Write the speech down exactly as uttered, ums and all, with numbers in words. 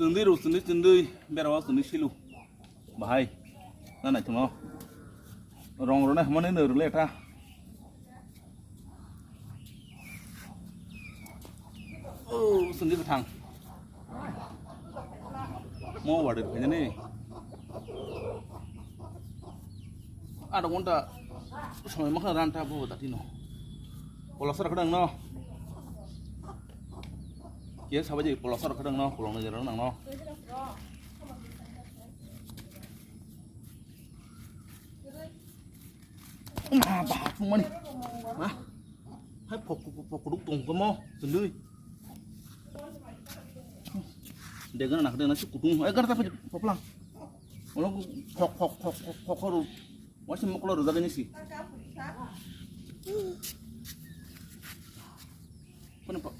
Chwngdwi rw, chwngdwi, chwngdwi, berao chwngdwi silu. Bahai, na naithono. Rong rwna hwnmani nw rwle ta. O, chwngdwi kwthang. Mo wadi khainani. Adha ghonta somoi makhna ranta bo dati no. Polosar khadang no. Khe sabaji polosar khadang no, polong nang nang no. Ma ba phung mani. Ma. Hai phok phok phok phok duk tong komo. Tului. Dega na khadang na si kutung. Eh, garta phok phok lang. Olo phok phok phok phok phok ro. Wasi moklo ro jaga ni si. Kono phok.